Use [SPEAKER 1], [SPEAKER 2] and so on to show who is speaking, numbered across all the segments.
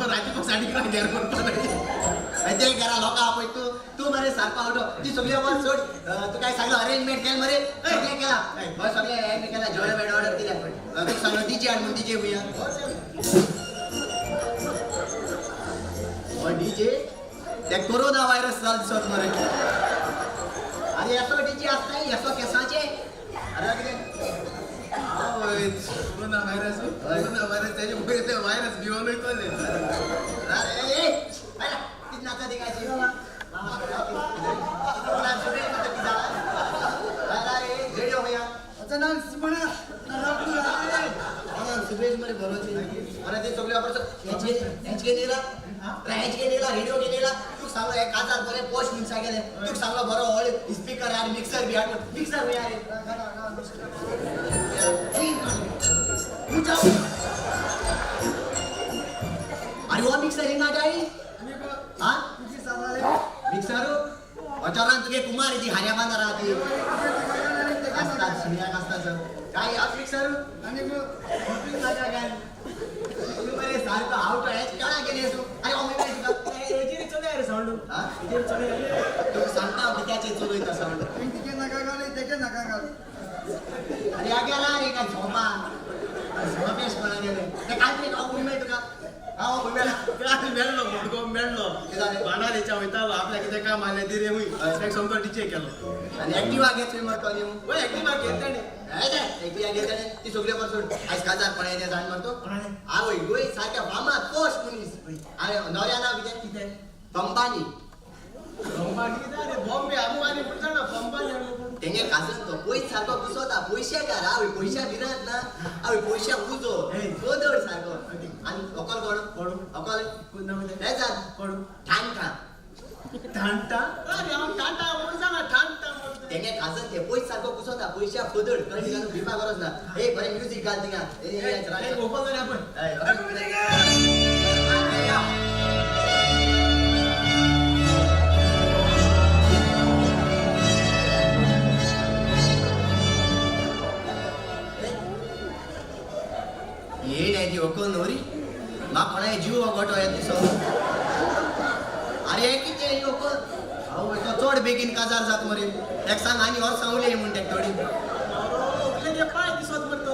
[SPEAKER 1] राती साडी घेर करता.
[SPEAKER 2] ते घरा लोकां आपय तूं तूं मरे सारको आवटो ती सगळी ऑर्डर सोड. तू काय सांगलो अरेंजमेंट केलं मरे, सगळें केला हय, सगळें हें केला, जेवण बेड ऑर्डर दिल्या. तुका सांगलो डीजे हाड म्हूण, डीजे भुया हो डीजे ते कोरोना व्हायरस जाल दिसत मरे. अरे असो डीजे आसता असो केसाचे, अरे कितें
[SPEAKER 1] कोरोना व्हायरस, कोरोना व्हायरस त्याचे पयले ते व्हायरस भिवन वयतले.
[SPEAKER 2] अरे ए अरे ती नाचा दिगायची रेडिओ भैया. सुरेश मरे बरोची. अरे ते सगळे वापरतो हेच घेनेला, हेच घेनेला, रेडिओ घेनेला. तुका सांगलो हे काजार बरे पोश मनशा गेले. तुका सांगलो बरो व्हड स्पीकर हाड, मिक्सर बी हाड, मिक्सर बी हाड. अरे हो मिक्सर हिंगा जाई हा मिक्सर वचरान तुगे कुमार ती हार्या बांदार आहा ती आसतात सुण्याक आसता सर काय आज मिक्सर
[SPEAKER 3] आनी
[SPEAKER 2] तूं मरे सारको आवटो हेच केळा गेले तूं. अरे हो मेळ्ळें तुका.
[SPEAKER 4] हेजेर चलय रे सावंड.
[SPEAKER 2] हा?
[SPEAKER 4] हेजेर चलय.
[SPEAKER 2] तुका सांगता हांव कित्याचेर चलयता सावंड.
[SPEAKER 3] नाका घाल, तेके नाका घाल.
[SPEAKER 2] अरे ह्या गेला रे काय झोपा झोपेश कोणा गेले ते काल तरी हांव मेळ तुका हांव मेळ्ळा.
[SPEAKER 1] काल मेळ्ळो मुडगो मेळ्ळो.
[SPEAKER 2] कितें जालें?
[SPEAKER 1] बाणावलेच्या वयतालो, आपल्या कितें काम आलें ती रे हुंय ताका समतो डीजे केलो.
[SPEAKER 2] आनी एक्टिवा घेत थंय मरतो न्ही.
[SPEAKER 1] वय एक्टिवा घेत ताणें.
[SPEAKER 2] एक्टिवा घेत ताणें ती सगळी पासून आयज काजार पळय जाण मरतो. आवय गोंय सारक्या फामाद पोश मनीस. अरे नवऱ्या नांव कितें?
[SPEAKER 4] कितें?
[SPEAKER 2] अंबानी.
[SPEAKER 1] अंबानी कितें रे बॉम्बे अंबानी पूण जाणा अंबानी.
[SPEAKER 2] तेंगे काजन तो पयस सारको घुसोता पयशेकार. आवय पयशा भिरांत ना, आवय पयशा उजो गोदड सारको. आनी व्हंकल कोण?
[SPEAKER 4] कोण?
[SPEAKER 2] व्हंकल
[SPEAKER 4] कोण नांव कितें?
[SPEAKER 2] हें जात
[SPEAKER 4] कोण?
[SPEAKER 2] ठाणठा.
[SPEAKER 4] ठाणटा.
[SPEAKER 1] अरे हांव टाटा म्हूण जाणा ठाणटा म्हूण.
[SPEAKER 2] तेंगे काजन ते पयस सारको घुसोता पयशा फोदड कळ्ळें तुका? भिवपा गरज ना. ए बरें म्युजीक घाल थिंगा.
[SPEAKER 1] ओपन जालें आपण.
[SPEAKER 2] येण ती व्हंकल न्हय री, म्हाका कोणाय जीव वगोटो हे दिसो. अरे हें कितें ही व्हंकल? आवय तो चड बेगीन काजार जात मरे. तेका सांग आनी वर्सां उलय म्हूण तेका थोडी.
[SPEAKER 1] व्हंकले ते पांय दिसत मरे तो.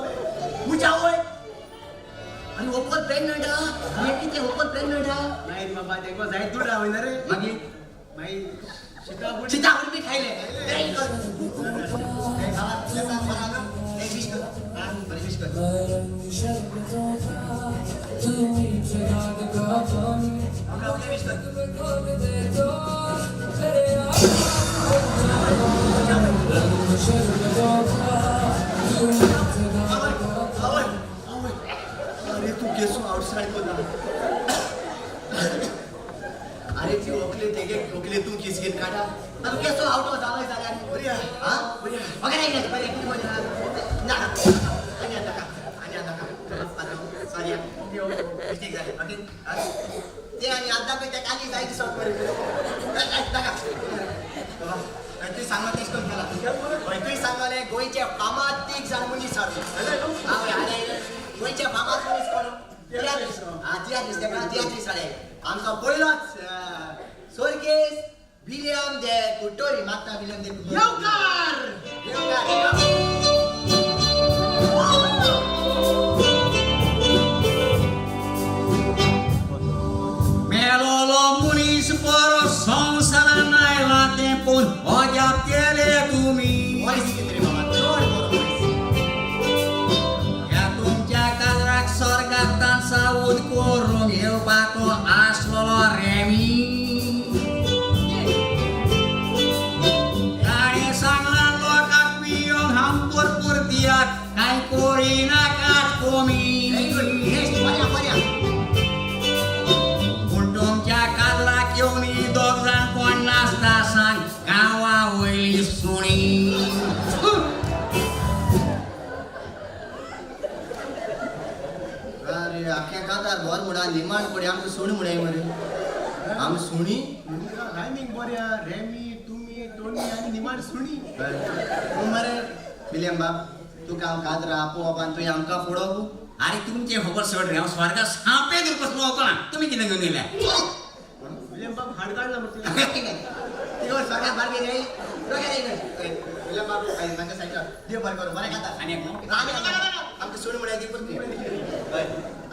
[SPEAKER 2] मुजा आवय, आनी व्हंकल प्रेग्नंट आहा. हें कितें व्हंकल प्रेग्नंट आहा?
[SPEAKER 1] नाही रे बाबा, तेंको जायत दुड वयना रे.
[SPEAKER 2] मागीर?
[SPEAKER 1] मागीर शिता बुडी.
[SPEAKER 2] चिता बी खायले. बाबा तुज्या सांग बरें आहा न्हू? एक विश कर, बरें विश कर. ओके ओके विश कर. आवय आवय आवय, अरे तूं केसो आउटसायड कोता. अरे ती व्हंकले तेगे व्हंकले तूं किस घेवन काडा. आतां केसो आवट जालोय जाल्यार
[SPEAKER 1] बरी आहा.
[SPEAKER 2] हा
[SPEAKER 1] बरी आहा.
[SPEAKER 2] ओके नाही नाही बरें कितें मजा नाका आनी नाका आनी नाका सॉरी मिस्टेक जालें. ओके ते आनी आतां पळय तेका आनी जाय दिसत मरे नाका बाबा. तुवें सांगलो तेश करून केला. हय तुवें सांगलें गोंयचे फामाद तीग जाण मनीस हाड. हय आनी गोंयचे फामाद मनीस कोण? तियात्रीस. हा तियात्रीस, तेका तियात्रीस हाडे. आमचो पयलोच स्वर्गेस्त विलियम दे कुटोरी, मागता विलियम दे कुटोरी.
[SPEAKER 1] येवकार.
[SPEAKER 2] येवकार.
[SPEAKER 5] मेलोलो मनीस परो संवसारान आयला तें पळोवन अजाप केलें तुमी.
[SPEAKER 2] वॉयस कितें रे बाबा, चड बरो वॉयस.
[SPEAKER 5] ह्या तुमच्या काजराक स्वर्गांत सावूद करूंक येवपाचो आसलेलो रेमी. ताणें सांगलां लोकांक पियोंक हांव परतियाक कांय करिनाकात कमी.
[SPEAKER 2] व्हेरी गुड नेक्स्ट बऱ्या बऱ्या.
[SPEAKER 5] पूण तुमच्या काजराक येवन ही दोग जाण कोण नाचता सांग गांवा वयली सुणी.
[SPEAKER 2] अरे आख्या कांतार भर म्हणा निमाण पडी आमकां सुण म्हणय मरे आम सुणी.
[SPEAKER 1] रायमींग बऱ्या रेमी तुमी टोनी आनी निमाण सुणी.
[SPEAKER 2] तूं मरे विलियम बाब, तुका हांव काजरा आपोवप आनी तुवें आमकां फोडप.
[SPEAKER 5] अरे तुमचे खबर सोड रे, हांव स्वर्गात सापे धरून वचना. तुमी कितें घेवन येयल्या?
[SPEAKER 1] विलियम बाब हाड काडला मरे.
[SPEAKER 2] तिगो स्वर्गात बारगे रे. विलियम बाब म्हाका सायडला देव बरें करूं, बरें खाता.
[SPEAKER 5] आनी एक न्हू?
[SPEAKER 2] आमकां सोड म्हळ्यार ती परती.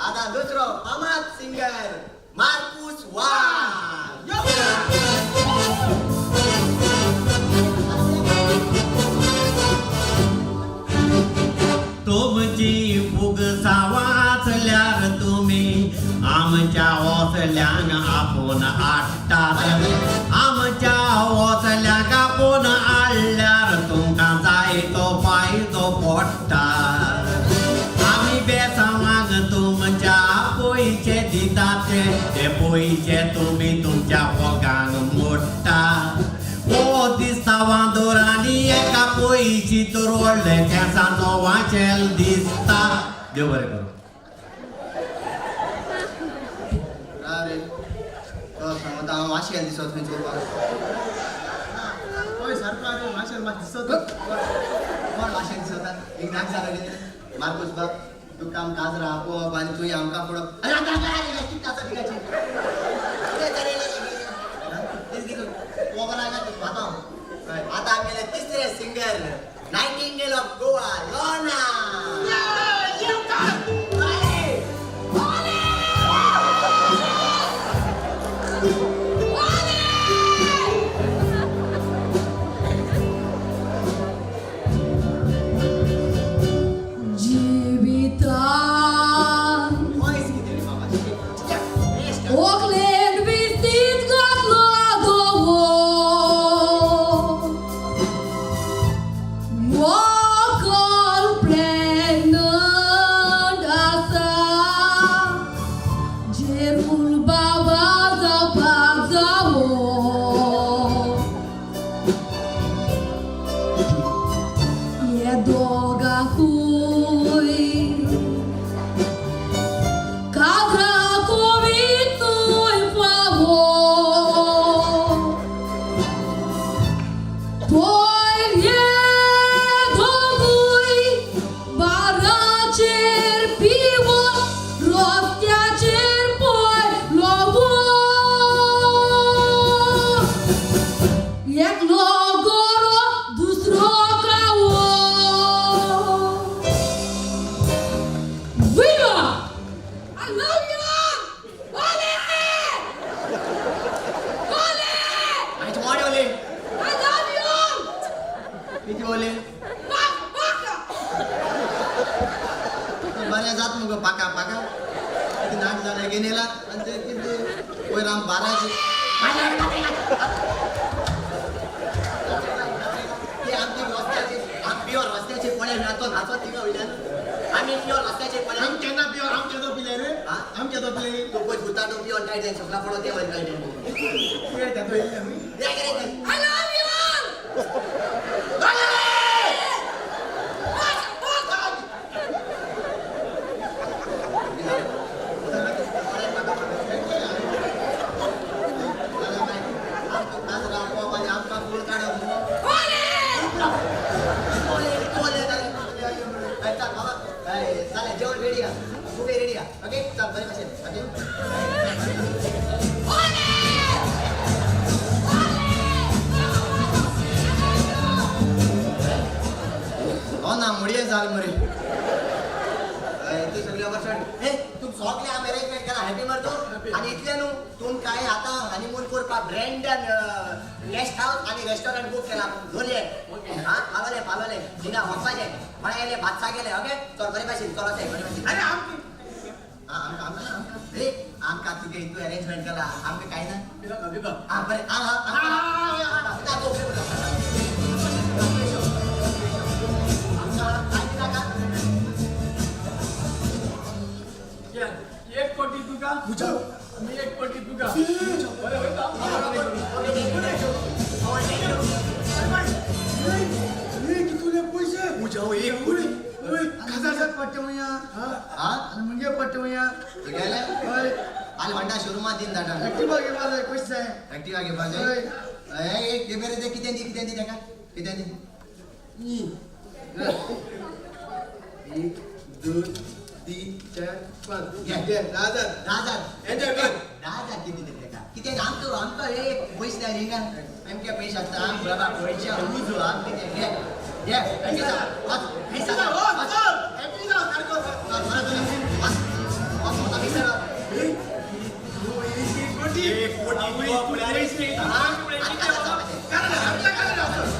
[SPEAKER 2] आतां दुसरो फामाद सिंगर मार्कूस वाझ.
[SPEAKER 5] तुमची फुगसा वाचल्यार तुमी आमच्या ओसल्यांक आपोवन हाडटात. आमच्या ओसल्यांक आपोवन हाडल्यार तुमकां जायतो फायदो पडटा. आमी बेसांवांक तुमच्या पयशे दितात, ते पयशे तुमी तुमच्या फोगांक मोडटा. ओ दिसता वांदोरांनी एका पयशी तर व्हडले केंसांचो वांचेल दिसता. देव बरें करूं.
[SPEAKER 2] अरे तो सांगता हांव वाशेल दिसत खंय चोवपाक.
[SPEAKER 1] हय सारको. अरे माशेल मात दिसत.
[SPEAKER 2] कोण वाशेल दिसता? एक नाक जालो कितें मार्कूस बाब, तुका आम काजरा आपोवप आनी तुवें आमकां पळोवप. अरे आतां आतां अरे कितें आसा तिकाची आतां आमगेले तिसरे singer nightingale of Goa Lorna.
[SPEAKER 6] जिवितान
[SPEAKER 2] voice कितें रे बाबा?
[SPEAKER 6] ओकलेन विस्तीत घातलो दोवो वोकल प्रेग्नंट आसा जेरूल बाबा जावपाक जावो. हे दोगांकूय काजरा कोवितूय फावो. पयर हे दोगूय बाराचेर पिवन रस्त्याचेर पयलो. एकलो गोरो दुसरो कावो. Viva! I love you all! Ole! Ole!
[SPEAKER 2] आनी मोडे ओले.
[SPEAKER 6] I love you all!
[SPEAKER 2] किती ओले?
[SPEAKER 6] Baka!
[SPEAKER 2] बरें जात मुगो पाका पाका कितें नाक जालें घेवन येयला आनी ते कितें वयर आम बाराचे ते आमची रस्त्याचे आम प्युअर रस्त्याचे पळय ना तो नाचत थिंगा वयल्यान आमी प्युअर रस्त्याचे पळय.
[SPEAKER 1] आम केन्ना पिवर? आम केदो पिले रे?
[SPEAKER 2] हा?
[SPEAKER 1] आम केदो पिले?
[SPEAKER 2] तूं पळय भुता तो प्युअर टायट जाय सगळा पडो ते वयर टायट.
[SPEAKER 1] तुवें तातो येयल्ले न्हू?
[SPEAKER 6] I love you all! Baka! Baka!
[SPEAKER 2] आमकां फूल काडप.
[SPEAKER 6] Ole!
[SPEAKER 2] चालेल, जेवण रेडी का? बुफे रेडी का? ओके, चल बरे भशेन. ओके.
[SPEAKER 6] Ole!
[SPEAKER 2] हो ना मुडये जाल मरे ते सगळे वर्षां हे तुम सगळे आम अरेंजमेंट केला. हॅपी मरतो. आणि इतले न्हू, तुमकां आतां हनीमून करपाक ब्रँडन गेस्ट हाऊस आणि रेस्टॉरंट बूक केला जोलये. हा पालोले पालोले थिंगा वचपाचें कोणा गेले बादशा गेले. ओके, चल बरे भाशेन. चल अशें बरे भाशेन.
[SPEAKER 1] अरे आमकी
[SPEAKER 2] आमकां आमकां आमकां हे आमकां तुगे हितू अरेंजमेंट केला, आमकां कांय ना.
[SPEAKER 4] बिका बिका.
[SPEAKER 2] हा बरें. हा हा हा हा. आमकां कांय नाका.
[SPEAKER 4] एक कोटी तुका मी 1 कोटी तुका. बरें वयता.
[SPEAKER 1] कितले पैसे?
[SPEAKER 2] मुजाव 1 कोटी.
[SPEAKER 3] खाजा पट्टे मुया.
[SPEAKER 2] हा.
[SPEAKER 3] आनी मुगे पट्टे मुया.
[SPEAKER 2] तुगेले?
[SPEAKER 3] हय.
[SPEAKER 2] आनी होंडा शोरुमात दीन धाडा.
[SPEAKER 3] एक्टिवा घेवपा जाय पयशे जाय.
[SPEAKER 2] एक्टिवा घेवपा जाय. ए ए बरें ते कितें दी कितें दी ताका कितें दी.
[SPEAKER 3] 1 2
[SPEAKER 1] तीन, चार, पांच.
[SPEAKER 2] घे.
[SPEAKER 1] घे, 10,000.
[SPEAKER 2] 10,000.
[SPEAKER 1] एन्जॉय कर.
[SPEAKER 2] 10,000 किती दिले ताका? कित्याक आमकां आमकां एक पयशे जाय हिंगा. आमचे पयशे आसता आम बाबा पयशे उजो आम कितें घे. घे. हॅपी जा. वच.
[SPEAKER 1] हॅपी जा, वच, वच. हॅपी जा, सारको.
[SPEAKER 2] वच, वच, वच. वच, वच, वच, वच.
[SPEAKER 1] एक कोटी.
[SPEAKER 4] एक कोटी तुका पळय.
[SPEAKER 2] हा? आतां जाता.
[SPEAKER 1] कारण आमच्या कारण असं.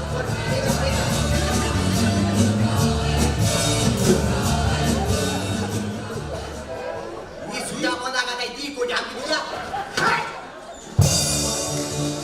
[SPEAKER 2] ही सुद्धा कोणाक आतां ती कोटी आमची दिल्या.